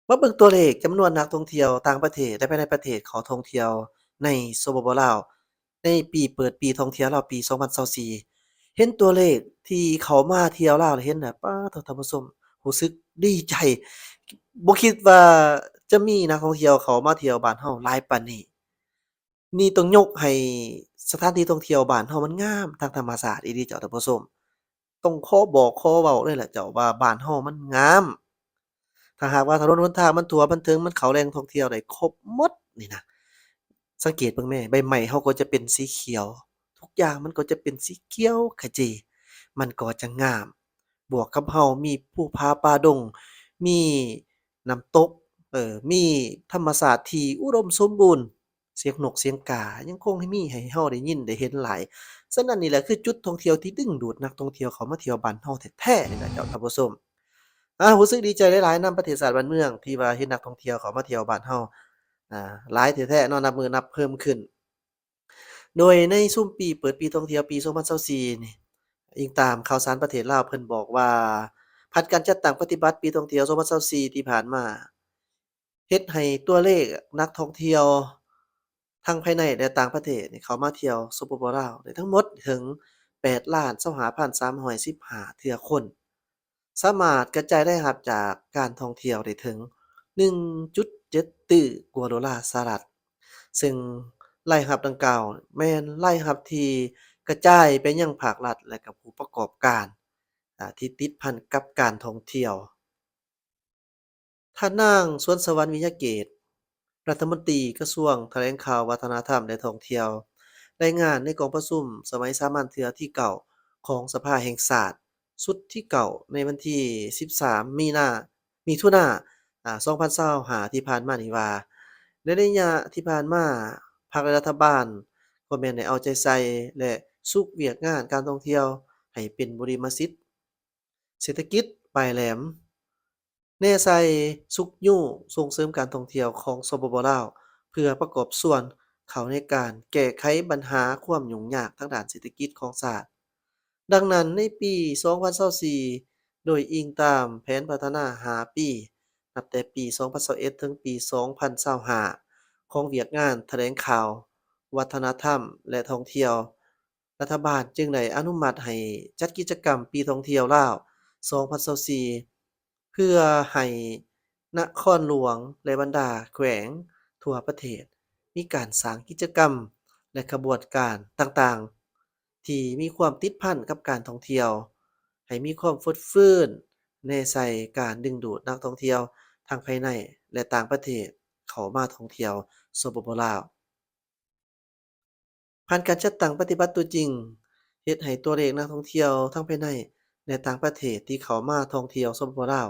ມາເບິ່ງຕົວເລກຈຳນວນນັກທ່ອງທ່ຽວຕ່າງປະເທດ ແລະ ພາຍໃນປະເທດເຂົ້າທ່ອງທ່ຽວໃນ ສປປ ລາວ ໃນປີເປີດປີທ່ອງທ່ຽວລາວປີສອງພັນຊາວສີ່ ເຫັນຕົວເລກທີ່ເຂົ້າມາທ່ຽວລາວ ແລ້ວເຫັນແລ້ວ ປາດໂທ້ ທ່ານຜູ້ຊົມ ຮູ້ສຶກດີໃຈ ບໍ່ຄິດວ່າຈະມີນັກທ່ອງທ່ຽວເຂົ້າມາທ່ຽວບ້ານເຮົາຫຼາຍປານນີ້. ນີ້ຕ້ອງຍົກໃຫ້ສະຖານທີ່ທ່ອງທ່ຽວບ້ານເຮົາມັນງາມທາງທຳມະຊາດອີ່ຫຼີເຈົ້າທ່ານຜູ້ຊົມ. ຕ້ອງຂໍບອກຂໍເວົ້າເລີຍລະເຈົ້າວ່າບ້ານເຮົາມັນງາມ. ຖ້າຫາກວ່າຖະໜົນຫົນທາງມັນທົ່ວມັນເຖິງ ມັນເຂົ້າແຫຼ່ງທ່ອງທ່ຽວໄດ້ຄົບໝົດນີ້ນະ, ສັງເກດເບິ່ງແມ້ ໃບໄມ້ເຮົາກໍຈະເປັນສີຂຽວ, ທຸກຢ່າງມັນກໍຈະເປັນສີຂຽວຂະຈີ, ມັນກໍຈະງາມ. ບວກກັບເຮົາມີພູຜາປ່າດົງ, ມີນ້ຳຕົກ, ເອີ ມີທຳມະຊາດທີ່ອຸດົມສົມບູນ. ສຽງນົກສຽງກາຍັງຄົງມີໃຫ້ເຮົາໄດ້ຍິນໄດ້ເຫັນຫຼາຍ. ສະນັ້ນນີ້ແຫຼະຄືຈຸດທ່ອງທ່ຽວທີ່ດຶງດູດນັກທ່ອງທ່ຽວເຂົ້າມາທ່ຽວບ້ານເຮົາແທ້ໆນີ້ລະເຈົ້າທ່ານຜູ້ຊົມ. ອາ ຮູ້ສຶກດີໃຈຫຼາຍໆນຳປະເທດຊາດບ້ານເມືອງ ທີ່ວ່າເຫັນນັກທ່ອງທ່ຽວເຂົ້າມາທ່ຽວບ້ານເຮົາ ອາ ຫຼາຍແທ້ໆເນາະ, ນັບມື້ນັບເພີ່ມຂຶ້ນ. ໂດຍໃນຊຸມປີເປີດປີທ່ອງທ່ຽວປີສອງພັນຊາວສີ່ນີ້ ອີງຕາມຂ່າວສານປະເທດລາວ ເພິ່ນບອກວ່າ ຜ່ານການຈັດຕັ້ງປະຕິບັດປີທ່ອງທ່ຽວສອງພັນຊາວສີ່ທີ່ຜ່ານມາ ເຮັດໃຫ້ຕົວເລກນັກທ່ອງທ່ຽວທັງພາຍໃນ ແລະ ຕ່າງປະເທດນີ້ເຂົ້າມາທ່ຽວ ສປປ ລາວ ໄດ້ທັງໝົດເຖິງ ແປດລ້ານຊາວຫ້າພັນສາມຮ້ອຍສິບຫ້າເທື່ອຄົນ, ສາມາດກະຈາຍລາຍຮັບຈາກການທ່ອງທ່ຽວໄດ້ເຖິງ ໜຶ່ງຈຸດເຈັດຕື້ກວ່າໂດລາສະຫະລັດ, ເຊິ່ງລາຍຮັບດັ່ງກ່າວແມ່ນລາຍຮັບທີ່ກະຈາຍໄປຍັງພາກລັດ ແລະ ກະຜູ້ປະກອບການ ອາ ທີ່ຕິດພັນກັບການທ່ອງທ່ຽວ. ທ່ານນາງ ສວນສະຫວັນ ວິຍະເກດ ລັດຖະມົນຕີກະຊວງຖະແຫຼງຂ່າວ ວັດທະນະທຳ ແລະ ທ່ອງທ່ຽວ ລາຍງານໃນກອງປະຊຸມສະໄໝສາມັນເທື່ອທີເກົ້າຂອງສະພາແຫ່ງຊາດ ຊຸດທີເກົ້າ ໃນວັນທີສິບສາມ ມີນາ ມິຖຸນາ ອາ ສອງພັນຊາວຫ້າ ທີ່ຜ່ານມານີ້ວ່າ ໃນໄລຍະທີ່ຜ່ານມາ ພັກ ແລະ ລັດຖະບານກໍແມ່ນໄດ້ເອົາໃຈໃສ່ ແລະ ຊຸກວຽກງານການທ່ອງທ່ຽວໃຫ້ເປັນບຸລິມະສິດ ເສດຖະກິດປາຍແຫຼມ, ແນໃສ່ຊຸກຍູ້ສົ່ງເສີມການທ່ອງທ່ຽວຂອງ ສປປ ລາວ ເພື່ອປະກອບສ່ວນເຂົ້າໃນການແກ້ໄຂບັນຫາຄວາມຫຍຸ້ງຍາກທາງດ້ານເສດຖະກິດຂອງຊາດ. ດັ່ງນັ້ນ, ໃນປີສອງພັນຊາວສີ່ ໂດຍອີງຕາມແຜນພັດທະນາຫ້າປີ ນັບແຕ່ປີສອງພັນຊາວເອັດ ເຖິງປີສອງພັນຊາວຫ້າ ຂອງວຽກງານຖະແຫຼງຂ່າວ, ວັດທະນະທຳ ແລະ ທ່ອງທ່ຽວ, ລັດຖະບານຈຶ່ງໄດ້ອະນຸມັດໃຫ້ຈັດກິດຈະກຳປີທ່ອງທ່ຽວລາວ ສອງພັນຊາວສີ່ ເພື່ອໃຫ້ນະຄອນຫຼວງ ແລະ ບັນດາແຂວງທົ່ວປະເທດ ມີການສ້າງກິດຈະກຳ ແລະ ຂະບວນການຕ່າງໆ ທີ່ມີຄວາມຕິດພັນກັບການທ່ອງທ່ຽວ ໃຫ້ມີຄວາມຟົດຟື້ນ ແນໃສ່ການດຶງດູດນັກທ່ອງທ່ຽວທັງພາຍໃນ ແລະ ຕ່າງປະເທດເຂົ້າມາທ່ອງທ່ຽວ ສປປ ລາວ. ຜ່ານການຈັດຕັ້ງປະຕິບັດຕົວຈິງ ເຮັດໃຫ້ຕົວເລກນັກທ່ອງທ່ຽວທັງພາຍໃນ ແລະ ຕ່າງປະເທດທີ່ເຂົ້າມາທ່ອງທ່ຽວ ສປປ ລາວ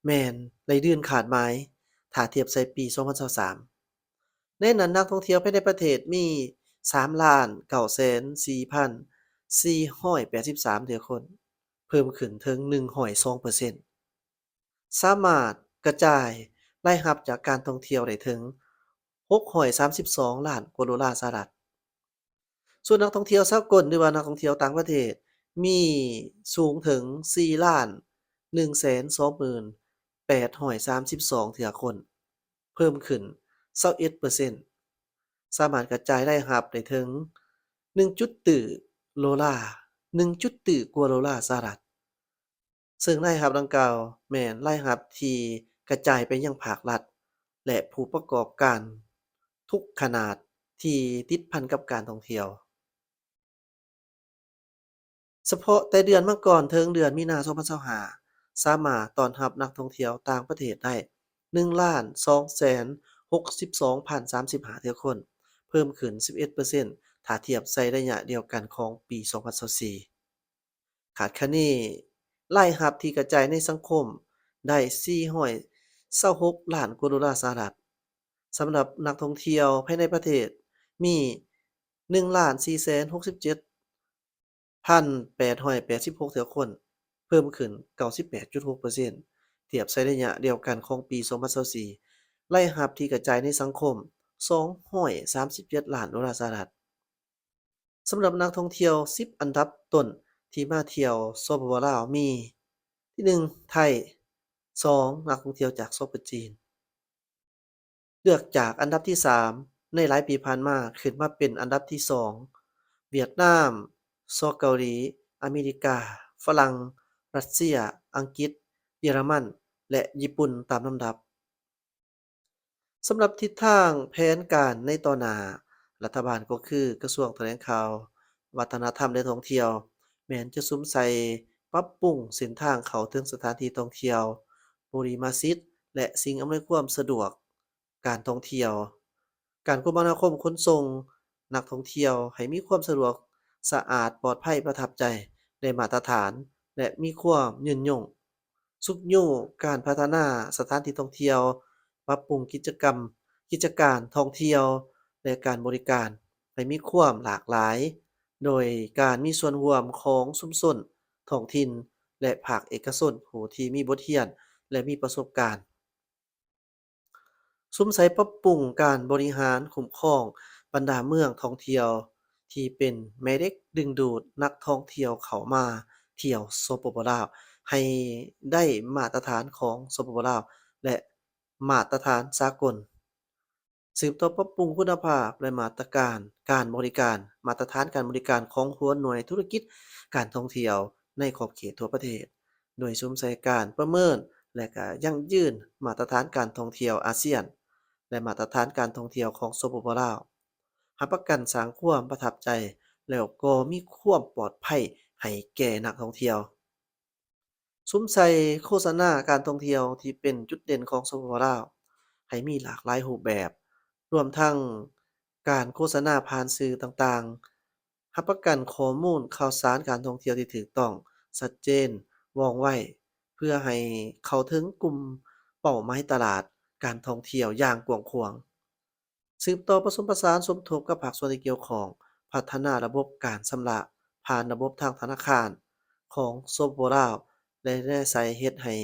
ແມ່ນໄລ່ລື່ນຂາດໝາຍ ຖ້າທຽບໃສ່ປີສອງພັນຊາວສາມ. ໃນນັ້ນ ນັກທ່ອງທ່ຽວພາຍໃນປະເທດມີ ສາມລ້ານເກົ້າແສນສີ່ພັນສີ່ຮ້ອຍແປດສິບສາມເທື່ອຄົນ, ເພີ່ມຂຶ້ນເຖິງໜຶ່ງຮ້ອຍສອງເປີເຊັນ. ສາມາດກະຈາຍລາຍຮັບຈາກການທ່ອງທ່ຽວໄດ້ເຖິງຫົກຮ້ອຍສາມສິບສອງລ້ານກວ່າໂດລາສະຫະລັດ. ສ່ວນນັກທ່ອງທ່ຽວສາກົນ ຫຼືວ່ານັກທ່ອງທ່ຽວຕ່າງປະເທດ ມີສູງເຖິງສີ່ລ້ານໜຶ່ງແສນສອງໝື່ນແປດຮ້ອຍສາມສິບສອງເທື່ອຄົນ, ເພີ່ມຂຶ້ນຊາວເອັດເປີເຊັນ, ສາມາດກະຈາຍລາຍຮັບໄດ້ເຖິງໜຶ່ງຈຸດຕື້ໂລລາ, ໜຶ່ງຈຸດຕື້ກວ່າໂລລາສະຫະລັດ. ເຊິ່ງລາຍຮັບດັ່ງກ່າວແມ່ນລາຍຮັບທີ່ກະຈາຍໄປຍັງພາກລັດ ແລະ ຜູ້ປະກອບການທຸກຂະໜາດທີ່ຕິດພັນກັບການທ່ອງທ່ຽວ. ສະເພາະແຕ່ເດືອນມັງກອນເຖິງເດືອນມີນາ ສອງພັນຊາວຫ້າ ສາມາດຕ້ອນຮັບນັກທ່ອງທ່ຽວຕ່າງປະເທດໄດ້ ໜຶ່ງລ້ານສອງແສນຫົກສິບສອງພັນສາມສິບຫ້າເທື່ອຄົນ, ເພີ່ມຂຶ້ນສິບເອັດເປີເຊັນ ຖ້າທຽບໃສ່ໄລຍະດຽວກັນຂອງປີສອງພັນຊາວສີ່. ຄາດຄະເນລາຍຮັບທີ່ກະຈາຍໃນສັງຄົມໄດ້ສີ່ຮ້ອຍຊາວຫົກລ້ານກວ່າໂດລາສະຫະລັດ. ສຳລັບນັກທ່ອງທ່ຽວພາຍໃນປະເທດມີໜຶ່ງລ້ານສີ່ແສນຫົກສິບເຈັດພັນແປດຮ້ອຍແປດສິບຫົກເທື່ອຄົນ, ເພີ່ມຂຶ້ນເກົ້າສິບແປດຈຸດຫົກເປີເຊັນ ທຽບໃສ່ໄລຍະດຽວກັນຂອງປີສອງພັນຊາວສີ່. ລາຍຮັບທີ່ກະຈາຍໃນສັງຄົມສອງຮ້ອຍສາມສິບເຈັດລ້ານໂດລາສະຫະລັດ. ສຳລັບນັກທ່ອງທ່ຽວສິບອັນດັບຕົ້ນທີ່ມາທ່ຽວ ສປປ ລາວ ມີ ທີໜຶ່ງ ໄທ, ສອງ ນັກທ່ອງທ່ຽວຈາກ ສປ ຈີນ, ລືອກຈາກອັນດັບທີສາມ ໃນຫຼາຍປີຜ່ານມາ ຂຶ້ນມາເປັນອັນດັບທີສອງ ຫວຽດນາມ, ສ ເກົາຫຼີ, ອາເມລິກາ, ຝຣັ່ງ, ຣັດເຊຍ, ອັງກິດ, ເຢຍລະມັນ ແລະ ຍີ່ປຸ່ນຕາມລຳດັບ. ສຳລັບທິດທາງແຜນການໃນຕໍ່ໜ້າ, ລັດຖະບານກໍຄືກະຊວງຖະແຫຼງຂ່າວ, ວັດທະນະທຳ ແລະ ທ່ອງທ່ຽວ ແມ່ນຈະສຸມໃສ່ປັບປຸງເສັ້ນທາງເຂົ້າເຖິງສະຖານທີ່ທ່ອງທ່ຽວ, ບູລິມະສິດ ແລະ ສິ່ງອຳນວຍຄວາມສະດວກການທ່ອງທ່ຽວ, ການຄົມມະນາຄົມຂົນສົ່ງນັກທ່ອງທ່ຽວໃຫ້ມີຄວາມສະດວກ, ສະອາດ, ປອດໄພ, ປະທັບໃຈ, ໄດ້ມາດຕະຖານ ແລະ ມີຄວາມຍືນຍົງ. ຊຸກຍູ້ການພັດທະນາສະຖານທີ່ທ່ອງທ່ຽວ, ປັບປຸງກິດຈະກຳ, ກິດຈະການທ່ອງທ່ຽວ ແລະ ການບໍລິການໃຫ້ມີຄວາມຫຼາກຫຼາຍ, ໂດຍການມີສ່ວນຮ່ວມຂອງຊຸມຊົນທ້ອງຖິ່ນ ແລະ ພາກເອກະຊົນຜູ້ທີ່ມີບົດຮຽນ ແລະ ມີປະສົບການ. ສຸມໃສ່ປັບປຸງການບໍລິຫານຄຸ້ມຄອງບັນດາເມືອງທ່ອງທ່ຽວ ທີ່ເປັນແມ່ເຫຼັກດຶງດູດນັກທ່ອງທ່ຽວເຂົ້າມາທ່ຽວ ສປປ ລາວ ໃຫ້ໄດ້ມາດຕະຖານຂອງ ສປປ ລາວ ແລະ ມາດຕະຖານສາກົນ. ສືບຕໍ່ປັບປຸງຄຸນນະພາບ ແລະ ມາດຕະການການບໍລິການ, ມາດຕະຖານການບໍລິການຂອງຫົວໜ່ວຍທຸລະກິດການທ່ອງທ່ຽວໃນຂອບເຂດທົ່ວປະເທດ, ໂດຍສຸມໃສ່ການປະເມີນ ແລະ ກະຢັ້ງຢືນມາດຕະຖານການທ່ອງທ່ຽວອາຊຽນ ແລະ ມາດຕະຖານການທ່ອງທ່ຽວຂອງ ສປປ ລາວ, ຮັບປະກັນສ້າງຄວາມປະທັບໃຈ ແລ້ວກໍມີຄວາມປອດໄພໃຫ້ແກ່ນັກທ່ອງທ່ຽວ. ສຸມໃສ່ໂຄສະນາການທ່ອງທ່ຽວທີ່ເປັນຈຸດເດັ່ນຂອງ ສປປ ລາວ ໃຫ້ມີຫຼາກຫຼາຍຮູບແບບ, ລວມທັງການໂຄສະນາຜ່ານສື່ຕ່າງໆ, ຮັບປະກັນຂໍ້ມູນຂ່າວສານການທ່ອງທ່ຽວທີ່ຖືກຕ້ອງ, ຊັດເຈນ, ວ່ອງໄວ, ເພື່ອໃຫ້ເຂົ້າເຖິງກຸ່ມເປົ້າໝາຍຕະຫຼາດການທ່ອງທ່ຽວຢ່າງກວ້າງຂວາງ. ສືບຕໍ່ປະສົມປະສານສົມທົບກັບພາກສ່ວນທີ່ກ່ຽວຂ້ອງ, ພັດທະນາລະບົບການຊຳລະຜ່ານລະບົບທາງທະນາຄານຂອງ ສປປ ລາວ ແລະ ແນໃສ່ເຮັດໃຫ້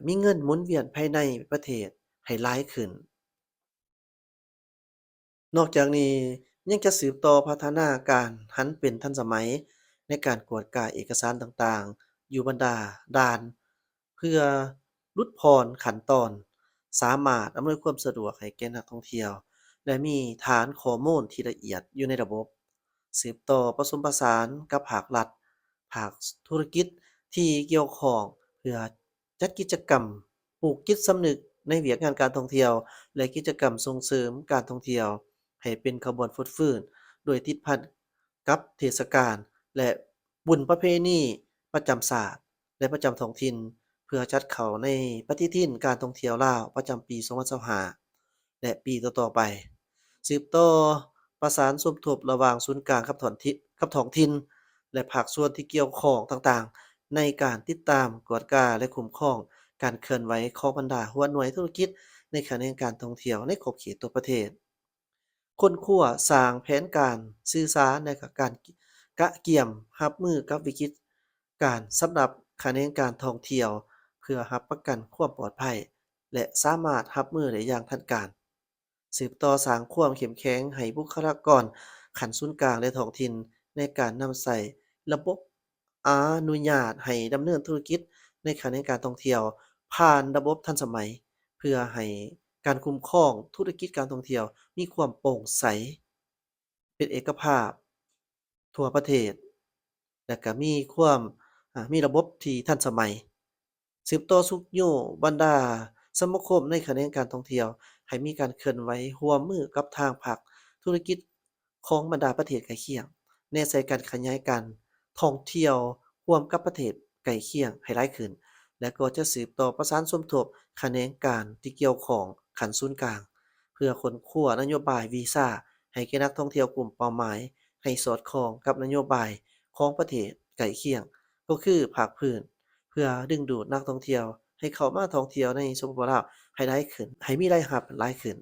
ມີເງິນໝູນວຽນພາຍໃນປະເທດໃຫ້ຫຼາຍຂຶ້ນ. ນອກຈາກນີ້ຍັງຈະສືບຕໍ່ພັດທະນາການຫັນເປັນທັນສະໄໝໃນການກວດກາເອກະສານຕ່າງໆ ຢູ່ບັນດາດ່ານ ເພື່ອຫຼຸດຜ່ອນຂັ້ນຕອນ, ສາມາດອຳນວຍຄວາມສະດວກໃຫ້ແກ່ນັກທ່ອງທ່ຽວ ແລະ ມີຖານຂໍ້ມູນທີ່ລະອຽດຢູ່ໃນລະບົບ. ສືບຕໍ່ປະສົມປະສານກັບພາກລັດ, ພາກທຸລະກິດທີ່ກ່ຽວຂ້ອງ ເພື່ອຈັດກິດຈະກຳ ປູກຈິດສຳນຶກໃນວຽກງານການທ່ອງທ່ຽວ ແລະ ກິດຈະກຳສົ່ງເສີມການທ່ອງທ່ຽວໃຫ້ເປັນຂະບວນຟົດຟື້ນ ໂດຍຕິດພັນກັບເທດສະການ ແລະ ບຸນປະເພນີປະຈຳຊາດ ແລະ ປະຈຳທ້ອງຖິ່ນ ເພື່ອຈັດເຂົ້າໃນປະຕິທິນການທ່ອງທ່ຽວລາວປະຈຳປີສອງພັນຊາວຫ້າ ແລະ ປີຕໍ່ໆໄປ. ສືບຕໍ່ປະສານສົມທົບລະຫວ່າງສູນກາງກັບທ້ອງຖິ່ນ ກັບທ້ອງຖິ່ນ ແລະ ພາກສ່ວນທີ່ກ່ຽວຂ້ອງຕ່າງໆ ໃນການຕິດຕາມ, ກວດກາ ແລະ ຄຸ້ມຄອງການເຄື່ອນໄຫວຂອງບັນດາຫົວໜ່ວຍທຸລະກິດໃນຂະແໜງການທ່ອງທ່ຽວໃນຂອບເຂດທົ່ວປະເທດ. ຄົ້ນຄວ້າສ້າງແຜນການສື່ສານ ແລະ ກະການກະກຽມຮັບມືກັບວິກິດການສຳລັບຂະແໜງການທ່ອງທ່ຽວ ເພື່ອຮັບປະກັນຄວາມປອດໄພ ແລະ ສາມາດຮັບມືໄດ້ຢ່າງທັນການ. ສືບຕໍ່ສ້າງຄວາມເຂັ້ມແຂງໃຫ້ບຸກຄະລາກອນຂັ້ນສູນກາງ ແລະ ທ້ອງຖິ່ນ ໃນການນຳໃຊ້ລະບົບອະນຸຍາດໃຫ້ດຳເນີນທຸລະກິດໃນຂະແໜງການທ່ອງທ່ຽວຜ່ານລະບົບທັນສະໄໝ ເພື່ອໃຫ້ການຄຸ້ມຄອງທຸລະກິດການທ່ອງທ່ຽວມີຄວາມໂປ່ງໃສ, ເປັນເອກະພາບທົ່ວປະເທດ ແລະ ກະມີຄວາມ ອາ ມີລະບົບທີ່ທັນສະໄໝ. ສືບຕໍ່ຊຸກຍູ້ບັນດາສະມາຄົມໃນຂະແໜງການທ່ອງທ່ຽວ ໃຫ້ມີການເຄື່ອນໄຫວຮ່ວມມືກັບທາງພາກທຸລະກິດຂອງບັນດາປະເທດໃກ້ຄຽງ, ແນໃສ່ການຂະຫຍາຍການທ່ອງທ່ຽວຮ່ວມກັບປະເທດໃກ້ຄຽງໃຫ້ຫຼາຍຂຶ້ນ ແລະ ກໍຈະສືບຕໍ່ປະສານສົມທົບຂະແໜງການທີ່ກ່ຽວຂ້ອງຂັ້ນສູນກາງ ເພື່ອຄົ້ນຄວ້ານະໂຍບາຍວີຊາໃຫ້ແກ່ນັກທ່ອງທ່ຽວກຸ່ມເປົ້າໝາຍ ໃຫ້ສອດຄ່ອງກັບນະໂຍບາຍຂອງປະເທດໃກ້ຄຽງ ກໍຄືພາກພື້ນ ເພື່ອດຶງດູດນັກທ່ອງທ່ຽວໃຫ້ເຂົ້າມາທ່ອງທ່ຽວໃນ ສປປ ລາວ ໃຫ້ຫຼາຍຂຶ້ນ, ໃຫ້ມີລາຍຮັບຫຼາຍຂຶ້ນ.